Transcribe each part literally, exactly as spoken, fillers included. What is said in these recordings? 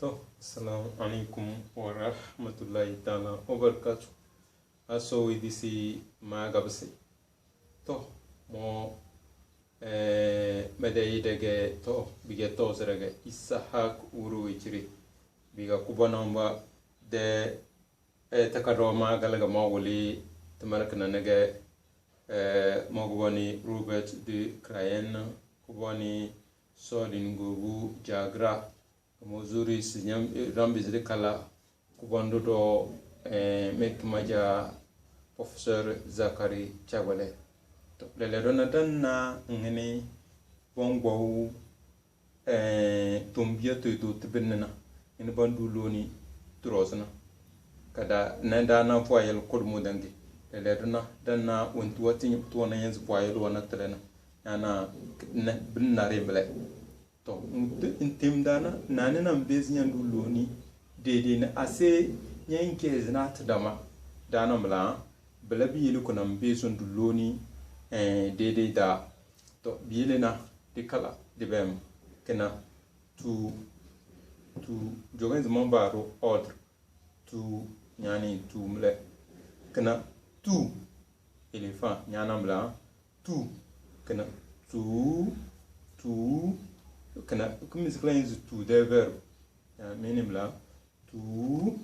To, assalamu alaikum wa rahmatullahi ta'ala wa barakatuh. Aso idisi magabse. To, mo, eh, mede idege to, bige to zerege Isahak Uru Wechiri. Biga kuba namba de, eh, takado magalaga mo wuli tamarkana nege, eh, mo kubani Robert de Crayen, kubani Sodin Gogu Jagra, mo zuri si nyam, eh, rambi ziri kala, kubando do, eh, meki maja Professor Zakari Chagwale. To, lele do na danna ngini bongbo, eh, tumbiya to do tibinna. Ini bandu loni turosna. Kada na da na fo ayel kodu mudangi. Lele do na danna wontu wati tuwa na yanzu fo ayel wana telena. Yana na binna rembele. To, n te-, n tem dana, nani na mbezi nyandu loni, dede na ase, nyan kezi na tadama, dana mla, bala biyeli kuna mbezi ndu loni, eh, dede da. To, biyeli na, di kala, di bem, kena, tu, tu, jogen zaman baro, ordre, tu, nyani, tu, mle, kena, tu, éléphant, nyana mla, tu, kena, tu, tu, kena, comme si kala inzi tu de verbe. Ya, mini mla, tu,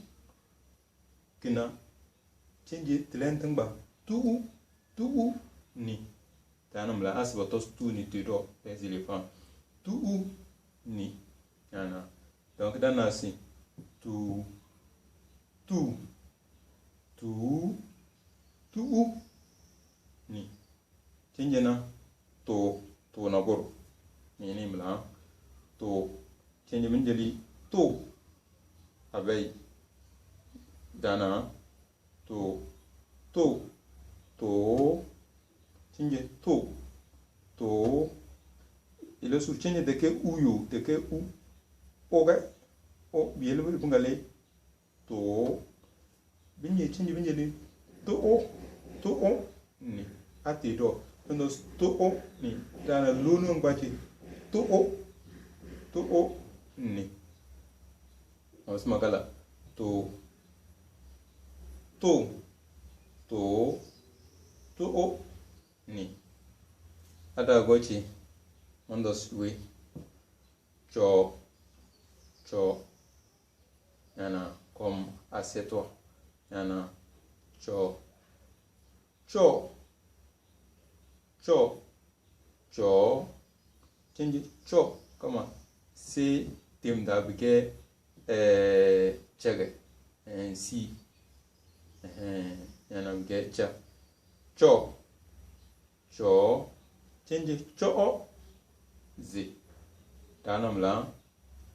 kena, change tilen tingba, tu, tu, ni. Tana mla, asiba tos tu ni tu do, les éléphants. Tu, ni. Yana. Donc, dans la si, tu, tu, tu, tu, ni. Change na to, to na goro. Ni ni mla to. Change min jeli to. Abai. Dana to, to, to. Change to, to. Ile sur change deke u yo, deke u. Oga o biyele bingale. To. Binye change binye ni. To o. To o. Ni. Ati do. Tondo to o. Ni. Dana lunu ngbachi. To o. To o. Ni. Osma kala. To. To. To. To o. Ni. Ada gochi. Ondo sui. Cho. Cho. Yana comme assieds-toi. Yana cho. Cho. Cho. Cho. Change cho. Kama se tem da bige, eh, chege. Eh, si. Eh, yana bige cha. Cho. Cho. Change cho o. Zi. Tanam la.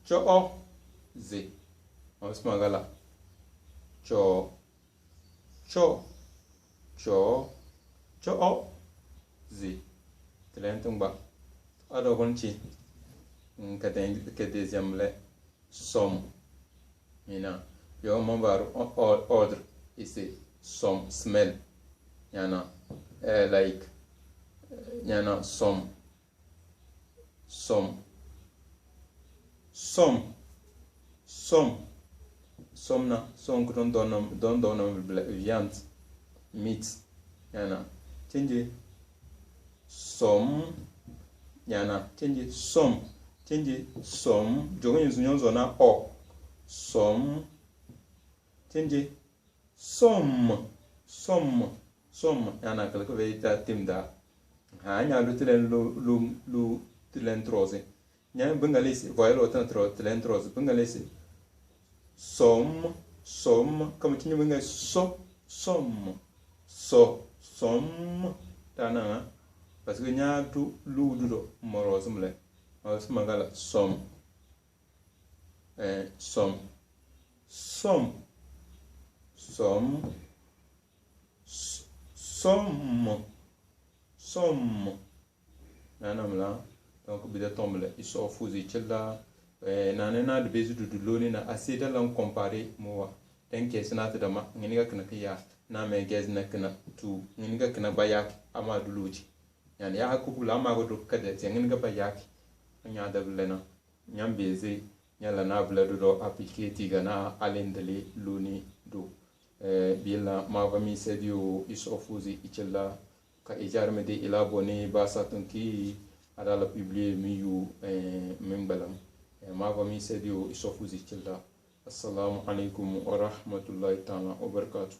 Cho o. Zi. Osma gala. Cho. Cho. Cho. Cho o. Zi. Tilen tingba. Ado kunchi. Kete, kete ziamle. Some. Mina. Yo mambaru o-, o-, ordre. Isi. Some. Smell. Yana. Eh, like. Yana. Some. Some. Some. Some. Some na. Some kudon don, don, don, viande. Meat. Yana. Change. Som. Yana. Change. Som. Change. Som. Jogo nyonso nyonso na o. Som. Change. Som. Som. Som. Yana kala ko ve ta tim da. Ha nya lu tilen lu, lu, lu tilen trozi. Nya Bengalese, voyelle wata na tro-, tilen trozi. Bengalese. Som, som, kama tinye Bengalese so, som, so, som. Tana, parce que nya du, lu du do, moro simle. Moro simagala, som. Eh, som. Som. Som. S-, som. Som. Nana mla, donc, bida tomle, iso fuzi chilla, eh, nana na de bezi dudu loni na asida lan compare mowa. Den ke sina ta dama, ngini ga kana kiya, na me gez na kana tu, ngini ga kana bayak, ama duluji. Yani ya haku bula ama go duk kada, ngini ga bayak, anya da bulena, nyam bezi, Nyala na bila dodo appliquer tiga na alendele loni do. Eh, bila mava mi sedio isofuzi ichila ka ijarme de ila boni basa tunki adala publier mi yu, eh, min balam. Eh, mava mi sedio isofuzi ichila. Assalamu alaikum wa rahmatullahi ta'ala wa barakatuh.